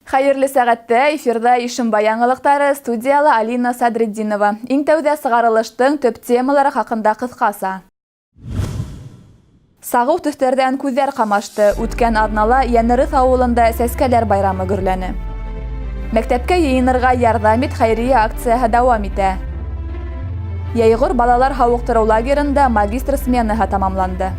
Хәйерле сәғәттә, эфирҙа Ишембай яңылыҡтары, студияла Алина Садретдинова. Иң тәүҙә сығарылыштың төп темалары хаҡында ҡыҫҡаса. Сағыу төҫтәрҙән күҙҙәр ҡамашты. Үткән аҙнала Йәнырыҫ ауылында сәскәләр байрамы гөрләне. Мәктәпкә йыйынырға ярҙам ит хәйриә акцияһы дауам итә. Йәйғор балалар һауыҡтырыу лагерында магистр сменаһы тамамланды.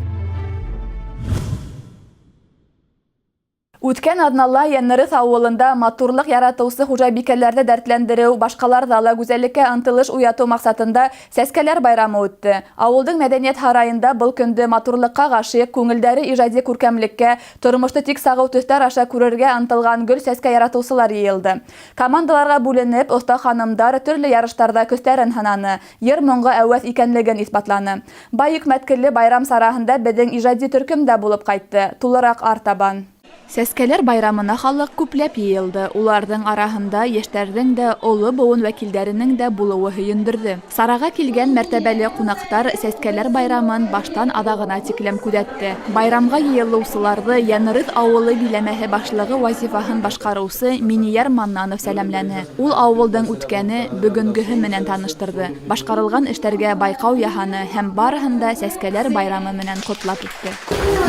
Үткән аҙнала Йәнырыҫ ауылында матурлыҡ яратыусы хужабикәләрҙе дәртләндереү, башҡаларҙа ла гүзәллеккә ынтылыш уятыу маҡсатында сәскәләр байрамы үтте. Ауылдың мәҙәниәт һарайында был көндө матурлыҡҡа ғашиҡ, күңелдәре ижади күркәмлеккә, тормошто тик сағыу төҫтәр аша күрергә ынтылған гөл сәскә яратыусылар йыйылды. Командаларға бүленеп, оҫта ханымдар төрлө ярыштарҙа көстәрен һынаны, йыр-моңға әүәҫ икәнлеген иҫбатланы. Бай йөкмәткеле байрам сараһында беҙҙең ижади төркөм дә булып ҡайтты. Тулыраҡ артабан. Сәскәләр байрамына халыҡ күпләп йыйылды. Уларҙың араһында йәштәрҙең дә, оло быуын вәкилдәренең дә булыуы һөйөндөрҙө. Сараға килгән мәртәбәле ҡунаҡтар сәскәләр байрамын баштан аҙағына тиклем күҙәтте. Байрамға йыйылыусыларҙы Йәнырыҫ ауылы биләмәһе башлығы вазифаһын башҡарыусы Минияр Маннанов сәләмләне. Ул ауылдың үткәне, бөгөнгөһө менән таныштырҙы. Башҡарылған эштәргә байҡау яһаны һәм барыһын да сәскәләр байрамы менән ҡотлап үтте.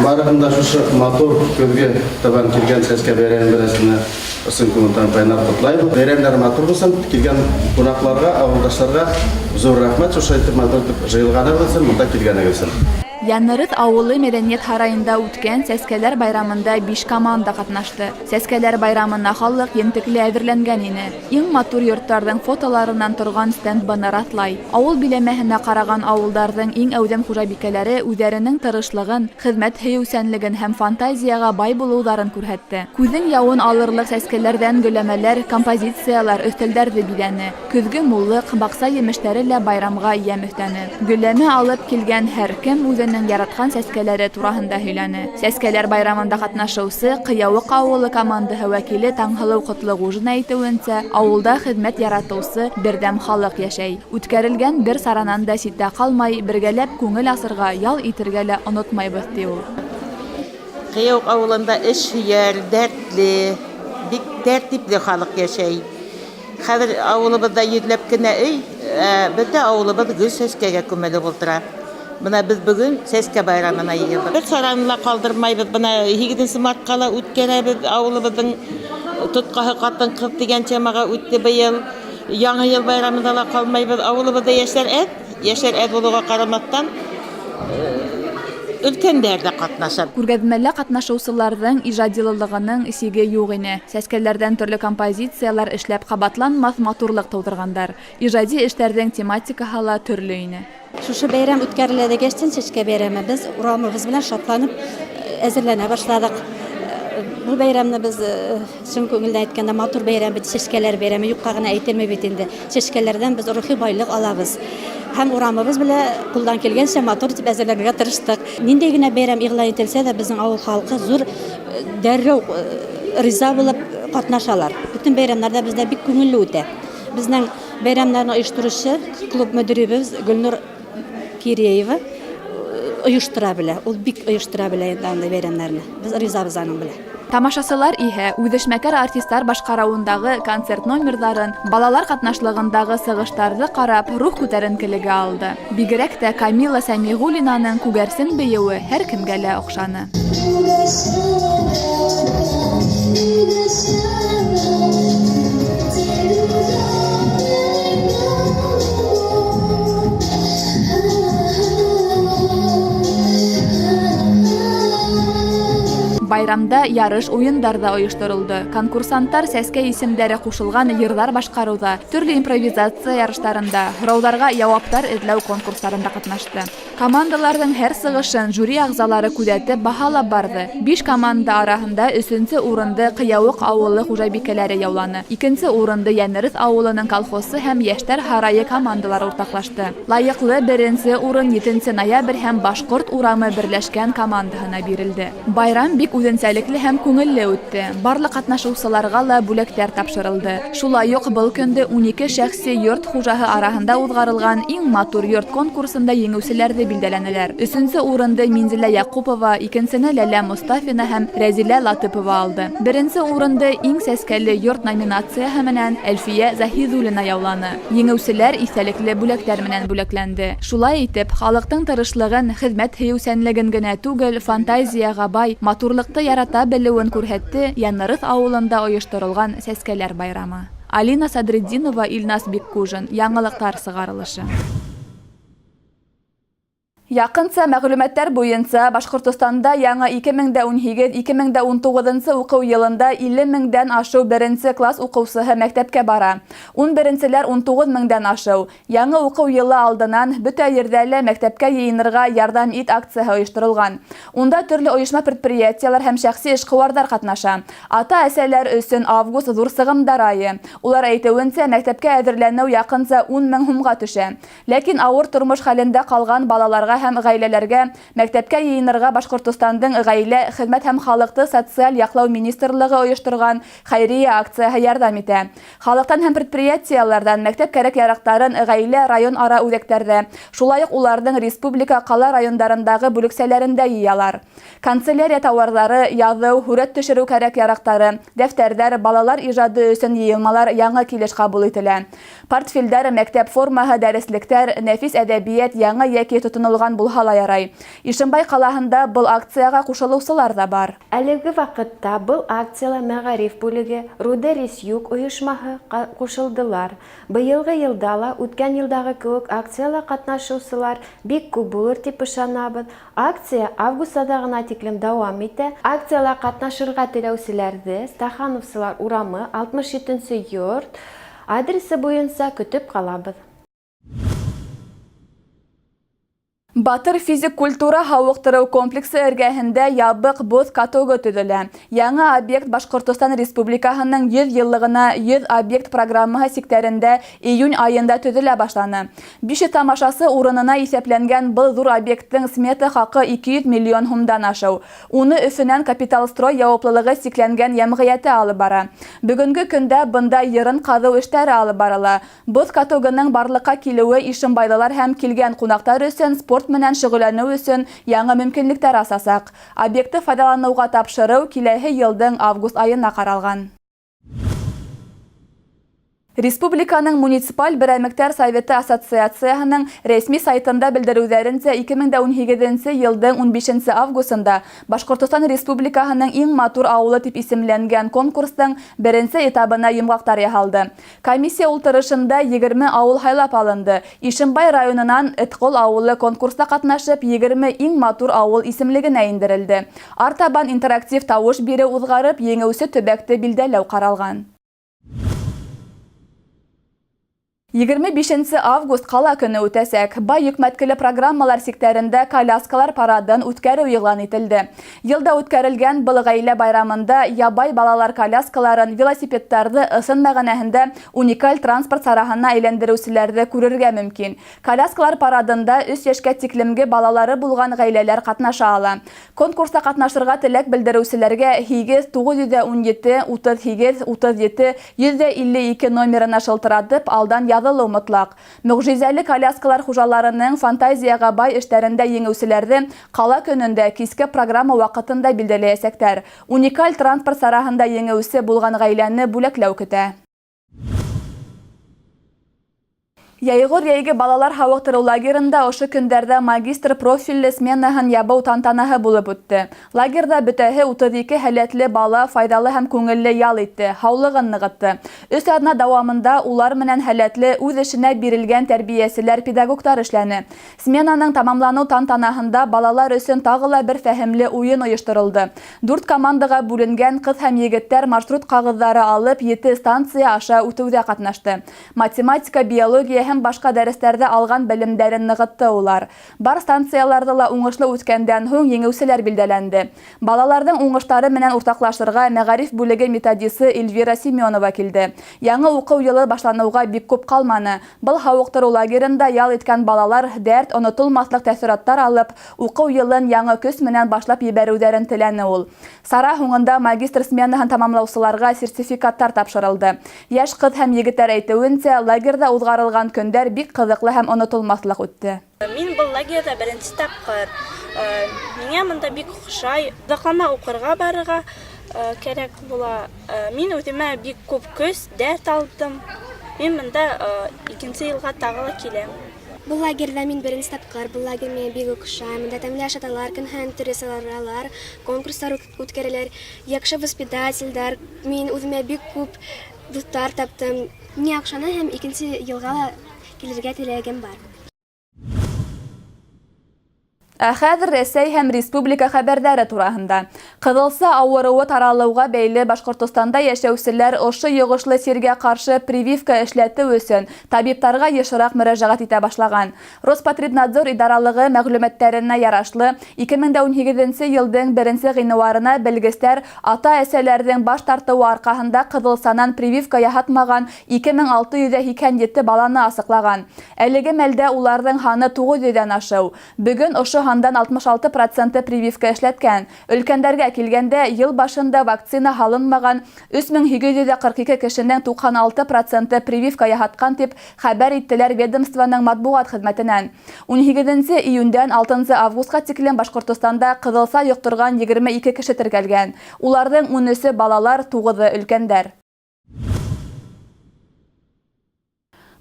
Барыһын да шушы матур көҙгә табан килгән сәскә бәйрәме белән ысын күңелдән ҡайнар ҡотлайбыҙ. Бәйрәмдәр матур булһын, килгән ҡунаҡларға, ауылдаштарға ҙур рәхмәт, шушы итеп матур итеп жыйылғанығыҙ өсөн, бында килгәнегеҙ өсөн. Йәнырыҫ ауылы мәҙәниәт һарайында үткән сәскәләр байрамында 5 команда ҡатнашты. Сәскәләр байрамына халыҡ ентекле әҙерләнгән ине. Иң матур йорттарҙың фотоларынан торған стенд быны раҫлай. Ауыл биләмәһенә ҡараған ауылдарҙың иң әүҙем хужабикәләре үҙҙәренең тырышлығын, хеҙмәт һөйөүсәнлеген һәм фантазияға бай булыуҙарын күрһәтте. Күҙҙең яуын алырлыҡ сәскәләрҙән гөлләмәләр, композициялар, өҫтәлдәрҙе биҙәне. Көҙгө муллыҡ, баҡса емештәре лә байрамға йәм өҫтәне. Гөлләмә алып килгән һәр кем үҙенең яратҡан сәскәләре тураһында һөйләне. Сәскәләр байрамында ҡатнашыусы Ҡыяуыҡ ауылы командаһы вәкиле Таңһылыу Ҡотлоғужина әйтеүенсә, ауылда хеҙмәт яратыусы берҙәм халыҡ йәшәй. Үткәрелгән бер саранан да ситтә ҡалмай, бергәләп күңел асырға, ял итергә лә онотмайбыҙ, ти ул. Ҡыяуыҡ ауылында эш һөйәр, дәртле, бик тәртипле халыҡ йәшәй. Хәҙер ауылыбыҙҙа йөҙләп кенә өй, ә бөтә ауылыбыҙ гөл сәскәгә күмелеп ултыра. Бына беҙ бөгөн сәскә байрамына йыйылдыҡ. Бер сараны ла ҡалдырмайбыҙ. Бына 8 мартҡа ла үткәрәбеҙ. Ауылыбыҙҙың тотҡаһы ҡатын-ҡыҙ тигән темаға үтте быйыл. Яңы йыл байрамында ла ҡалмайбыҙ. Ауылыбыҙҙа йәштәр әҙ, йәштәр әҙ булыуға ҡарамаҫтан, өлкәндәр ҙә ҡатнаша. Күргәҙмәлә ҡатнашыусыларҙың ижадилылығының сиге юҡ ине. Сәскәләрҙән төрлө композициялар эшләп ҡабатланмаҫ матурлыҡ тыуҙырғандар. Ижади эштәрҙең тематикаһы ла төрлө ине. Шушы бәйрәм үткәрелә тигәстән, сәскә бәйрәме, беҙ урамыбыҙ менән шатланып әҙерләнә башланыҡ. Был бәйрәмне беҙ чын күңелдән әйткәндә матур бәйрәм бит, сәскәләр бәйрәме юҡҡа ғына әйтелмәй бит инде. Сәскәләрҙән беҙ рухи байлыҡ алабыҙ. Һәм урамыбыҙ белән ҡулдан килгәнсә матур итеп әҙерләнергә тырыштыҡ. Ниндәй генә бәйрәм иғлан ителсә дә, беҙҙең ауыл халҡы ҙур дәррәү риза булып ҡатнашалар. Бөтөн бәйрәмнәрҙә беҙҙә бик күңелле үтә. Беҙҙең бәйрәмдәрне ойоштороусы клуб мөдиребеҙ Гөлнур Киреева ойоштора белә. Ул бик ойоштора белә инде андай бәйрәмдәрне. Беҙ ризабыҙ аның белән. Тамашасылар иһә үҙешмәкәр артистар башҡарыуындағы концерт номерҙарын, балалар ҡатнашлығындағы сығыштарҙы ҡарап, рух күтәренкелеге алды. Бигерәк тә Камила Сәмиғуллинаның күгәрсен бейеүе һәр кемгә лә оҡшаны. Байрамда ярыш уйындар ҙа ойошторолдо. Конкурсанттар сәскә исемдәре ҡушылған йырҙар башҡарыуҙа, төрлө импровизация ярыштарында, һорауҙарға яуаптар эҙләү конкурстарында ҡатнашты. Командаларҙың һәр сығышын жюри ағзалары күҙәтеп баһалап барҙы. 5 команда араһында 3-нсе урынды Ҡыяуыҡ ауылы хужабикәләре яуланы. 2-нсе урынды Йәнырыҫ ауылының колхозсы һәм Йәштәр һарайы командалары уртаҡлашты. Лайыҡлы 1-нсе урын 7 ноябрь һәм Башҡорт урамы берләшкән командаһына бирелде. Байрам бик үҙенсәлекле һәм күңелле үтте. Барлыҡ ҡатнашыусыларға ла бүләктәр тапшырылды. Шулай уҡ был көндө 12 шәхси йорт хужаһы араһында уҙғарылған иң матур йорт конкурсында еңеүселәрҙе билдәләнеләр. Өсөнсө урынды Минзилә Яҡупова, икенсене Ләлә Мостафина һәм Рәзилә Латыпова алды. Беренсе урынды Иң сәскәле йорт номинацияһы менән Әлфиә Заһиҙуллина яуланы. Еңеүселәр иҫтәлекле бүләктәр менән бүләкләнде. Шулай итеп, халыҡтың тырышлығын, хеҙмәт һөйөүсәнлеген генә түгел, фантазияға бай, матурлыҡты ярата белеүен күрһәтте Янырыҫ ауылында ойошторолған Сәскәләр байрамы. Алина Садретдинова, Илназ Биккужин. Яңылыҡтар сығарылышы. Яҡынса мәғлүмәттәр буйынса, Башҡортостанда яңы 2018-2019 уҡыу йылында 50 меңдән ашыу беренсе класс уҡыусыһы мәктәпкә бара. Ун беренселәр 19 меңдән ашыу. Яңы уҡыу йылы алдынан бөтә ерҙә лә мәктәпкә йыйынырға ярҙам ит акцияһы ойошторолған. Унда төрлө ойошма-предприятиелар һәм шәхси эшҡыуарҙар ҡатнаша. Ата-әсәләр өсөн август ҙур сығымдар айы. Улар әйтеүенсә, мәктәпкә әҙерләнеү яҡынса 10 мең һумға төшә. Ләкин ауыр тормош хәлендә ҡалған балаларға һәм ғаиләләргә мәктәпкә йыйынырға Башҡортостандың Ғаилә, хеҙмәт һәм халыҡты социаль яҡлау министрлығы ойошторған хәйриә акцияһы ярҙам итә. Халыҡтан һәм предприятиеларҙан мәктәп кәрәк-яраҡтарын ғаилә район-ара үҙәктәрҙә, шулай уҡ уларҙың республика ҡала райондарындағы бүлексәләрендә йыялар. Канцелярия тауарҙары, яҙыу, һүрәт төшөрөү кәрәк-яраҡтары, дәфтәрҙәр, балалар ижады өсөн йыйылмалар яңы килеш ҡабул ителә. Портфелдәр, мәктәп формаһы, дәреслектәр, нәфис әҙәбиәт яңы йәки тотонолған булһа ла ярай. Ишембай ҡалаһында был акцияға ҡушылыусылар ҙа бар. Әлеге ваҡытта был акцияла мәғариф бүлеге, Рудерис Юг ойошмаһы ҡушылдылар. Быйылғы йылда ла үткән йылдағы кеүек акцияла ҡатнашыусылар бик күп булыр тип ышанабыҙ. Акция август аҙағына тиклем дауам итә. Акцияла ҡатнашырға теләүселәрҙе Стахановсылар урамы 67 йорт адресы буйынса көтөп ҡалабыҙ. Батыр физик культура һауыҡтырыу комплексы эргәһендә ябыҡ боҙ катогы төҙөлә. Яңы объект Башҡортостан Республикаһының 100 йыллығына 100 объект программаһы сиктәрендә июнь айында төҙөлә башланы. 500 тамашасы урынына иҫәпләнгән был ҙур объекттың смета хаҡы 200 миллион һумдан ашыу. Уны Өфөнән Капиталстрой яуаплылығы сикләнгән йәмғиәте алып бара. Бөгөнгө көндә бында йырын ҡаҙыу эштәре алып барыла. Боҙ катогының барлыҡҡа килеүе ишембайлылар һәм килгән ҡунаҡтар өсөн спорт менән шөғөлләнеү өсөн яңы мөмкинлектәр асасаҡ. Объектты файҙаланыуға тапшырыу киләһе йылдың август айына ҡаралған. Республиканың муниципаль берәмектәр советы ассоциацияһының рәсми сайтында белдереүҙәренсә, 2018 йылдың 15 августында Башҡортостан Республикаһының иң матур ауылы тип исемләнгән конкурстың беренсе этабына йомғаҡтар яһалды. Комиссия ултырышында 20 ауыл һайлап алынды. Ишембай районынан Этҡол ауылы конкурста ҡатнашып, 20 иң матур ауыл исемлегенә индерелде. Артабан интерактив тауыш биреү уҙғарып, еңеүсе төбәкте билдәләү ҡаралған. 25 август ҡала көнө үтәсәк. Бай йөкмәткеле программалар сиктәрендә коляскалар парадын үткәреү иғлан ителде. Йылда үткәрелгән был ғаилә байрамында ябай балалар коляскаларын, велосипедтарҙы ысын мәғәнәһендә уникаль транспорт сараһына әйләндереүселәрҙе күрергә мөмкин. Коляскалар парадында 3 йәшкә тиклемге балалары булған ғаиләләр ҡатнаша ала. Конкурста ҡатнашырға теләк белдереүселәргә 8 917 38 37 152 номерына шылтыратып, алдан яҙылыу мотлаҡ. Мөғжизәле коляскалар хужаларының фантазияға бай эштәрендә еңеүселәрҙе ҡала көнөндә киске программа ваҡытында билдәләйәсәктәр. Уникаль транспорт сараһында еңеүсе булған ғаиләне бүләкләү көтә. Йәйғор йәйге балалар һауыҡтырыу лагерында ошо көндәрҙә магистр профилле сменаһын ябыу тантанаһы булып үтте. Лагерҙа бөтәһе 32 һәләтле бала файҙалы һәм күңелле ял итте, һаулығын нығытты. Өс аҙна дауамында улар менән һәләтле үҙ эшенә бирелгән тәрбиәселәр, педагогтар эшләне. Сменаның тамамланыу тантанаһында балалар өсөн тағы ла бер фәһемле уйын ойошторолдо. 4 командаға бүленгән ҡыҙ һәм егеттәр маршрут ҡағыҙҙары алып 7 станция аша үтеүҙә ҡатнашты. Математика, биология һәм башҡа дәрестәрҙә алған белемдәрен нығытты улар. Бар станцияларҙы ла уңышлы үткәндән һуң еңеүселәр билдәләнде. Балаларҙың уңыштары менән уртаҡлашырға мәғариф бүлеге методисы Эльвира Семенова килде. Яңы уҡыу йылы башланыуға бик күп ҡалманы. Был һауыҡтырыу лагерында ял иткән балалар дәрт, онотолмаҫлыҡ тәьҫораттар алып, уҡыу йылын яңы көс менән башлап ебәреүҙәрен теләне ул. Сара һуңында магистр сменаһын тамамлаусыларға сертификаттар тапшырылды. Йәш ҡыҙ һәм егеттәр әйтеүенсә, лагерҙа уҙғарылған көн Көндәр бик ҡыҙыҡлы һәм онотолмаҫлыҡ үтте. Мин был лагерҙа беренсе тапҡыр. Миңә бында бик оҡшай. Оҙаҡламай уҡырға барырға кәрәк була. Мин үҙемә бик күп көс, дәрт алдым. Мин бында икенсе йылға тағы ла киләм. Был лагерҙа мин беренсе тапҡыр. Был лагерь миңә бик оҡшай. Бында тәмле ашаталар, көн һайын төрлө саралар, конкурстар үткәрәләр. Яҡшы воспитательдәр. Мин үҙемә бик күп дуҫтар таптым. Миңә оҡшаны һәм икенсе йылға ла килергә теләгем бар. Ә хәҙер Рәсәй һәм республика хәбәрҙәре тураһында. Ҡыҙылса ауырыуы таралыуға бәйле Башҡортостанда йәшәүселәр ошо йоғошло сиргә ҡаршы прививка эшләтеү өсөн табиптарға йышыраҡ мөрәжәғәт итә башлаған. Роспотребнадзор идаралығы мәғлүмәттәренә ярашлы 2018 йылдың 1 ғинуарына белгестәр ата-әсәләрҙең баш тартыуы арҡаһында ҡыҙылсанан прививка яһатмаған 2687 баланы асыҡлаған. Әлеге мәлдә уларҙың һаны 900-дән ашыу. Бөгөн ошо һандан 66% прививка эшләткән. Өлкәндәргә килгәндә, йыл башында вакцина һалынмаған 3842 кешенең 96% прививка яһатҡан тип хәбәр иттеләр ведомствоның матбуғат хеҙмәтенән. 18 июндән 6 августҡа тиклем Башҡортостанда ҡыҙылса йоҡторған 22 кеше теркәлгән. Уларҙың 13-ө балалар, 9-ы өлкәндәр.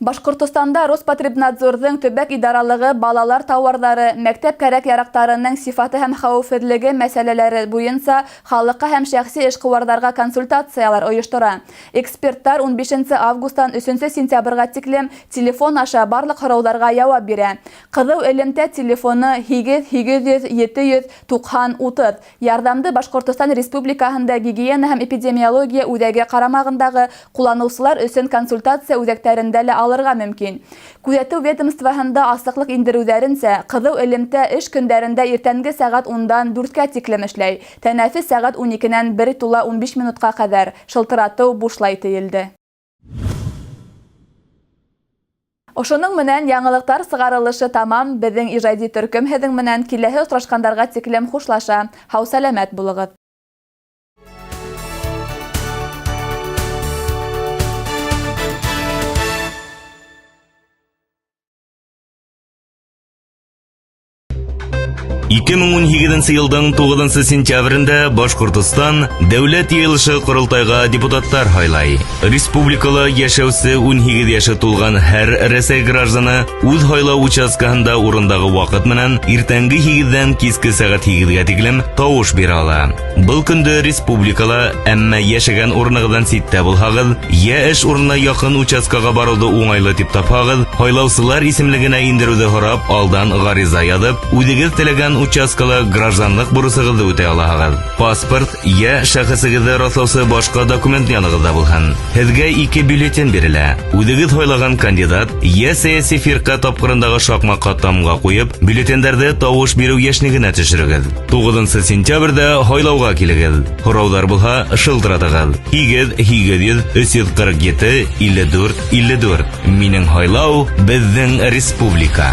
Башҡортостанда Роспотребнадзорҙың төбәк идаралығы балалар тауарҙары, мәктәп кәрәк-яраҡтарының сифаты һәм хәүефһеҙлеге мәсьәләләре буйынса халыҡҡа һәм шәхси эшҡыуарҙарға консультациялар ойоштора. Эксперттар 15 августтан 3 сентябргә тиклем телефон аша барлыҡ һорауҙарға яуап бирә. Ҡыҙыу элемтә телефоны 8 800 700 90 30. Ярҙамды Башҡортостан Республикаһында гигиена һәм эпидемиология үҙәге ҡарамағындағы ҡулланыусылар өсөн консультация үҙәктәрендә лә алырға мөмкин. Күҙәтеү ведомствоһында асыҡлыҡ индереүҙәренсә, ҡыҙыу элемтә эш көндәрендә иртәнге сәғәт 10-дан 4-кә тиклем эшләй. Тәнәфес сәғәт 12-нән 1:15 минутҡа ҡәҙәр. Шылтыратыу бушлай тейелде. Ошоноң менән яңылыҡтар сығарылышы тамам. Беҙҙең ижади төркөм һеҙҙең менән киләһе осрашҡандарға тиклем хушлаша. Һау-сәләмәт булығыҙ. Ике мең ун һигеҙенсе йылдың туғыҙынсы сентябрендә Башҡортостан Дәүләт Йыйылышы ҡоролтайға депутаттар һайлай. Республикала йәшәүсе 18 йәше тулған һәр Рәсәй гражданы үҙ һайлау участкаһында урындағы ваҡыт менән иртәнге 8-дән киске сәғәт 8-гә тиклем тауыш бирә ала. Был көндө республикала, әммә йәшәгән урынығыҙҙан ситтә булһағыҙ, йә эш урынына яҡын участкаға барыуҙы уңайлы тип тапһағыҙ, һайлаусылар исемлегенә индереүҙе һорап, алдан ғариза яҙып, үҙегеҙ теләгән участкала гражданлыҡ бурысығыҙҙы үтәй алаһығыҙ. Паспорт йә шәхесегеҙҙе раҫлаусы башҡа документ янығыҙҙа булһын. Һеҙгә 2 бюллетень бирелә. Үҙегеҙ һайлаған кандидат йә сәйәси фирҡә тапҡырындағы шаҡмаҡҡа тамға ҡуйып, бюллетендәрҙе тауыш биреү йәшнигенә төшөрөгөҙ. 9 сентябрҙә һайлауға килегеҙ. Һорауҙар булһа, шылтыратығыҙ. 8 800 347 54 54. Минең һайлау, беҙҙең республика.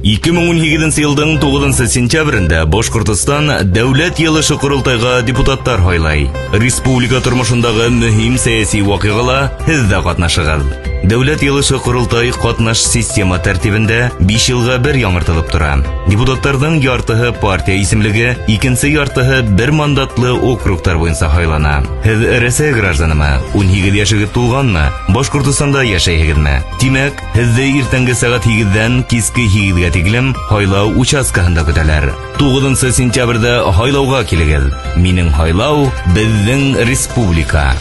Ике мең ун һигеҙенсе йылдың туғыҙынсы сентябрендә Башҡортостан Дәүләт Йыйылышы ҡоролтайға депутаттар һайлай. Республика тормошондағы мөһим сәйәси ваҡиғала һеҙ ҙә ҡатнашығыҙ. Дәүләт Йыйылышы ҡоролтай ҡатнаш система тәртибендә 5 йылға бер яңыртылып тора. Депутаттарҙың яртыһы партия исемлеге, икенсе яртыһы бер мандатлы округтар буйынса һайлана. Һеҙ Рәсәй гражданымы? 18 йәшегеҙ тулғанмы? Башҡортостанда йәшәйһегеҙме? Тимәк, һеҙҙе иртәнге сәғәт 8-дән киске 8-гә тиклем һайлау участкаһында көтәләр. 9 сентябрҙә һайлауға килегеҙ. Минең һайлау, беҙҙең республика.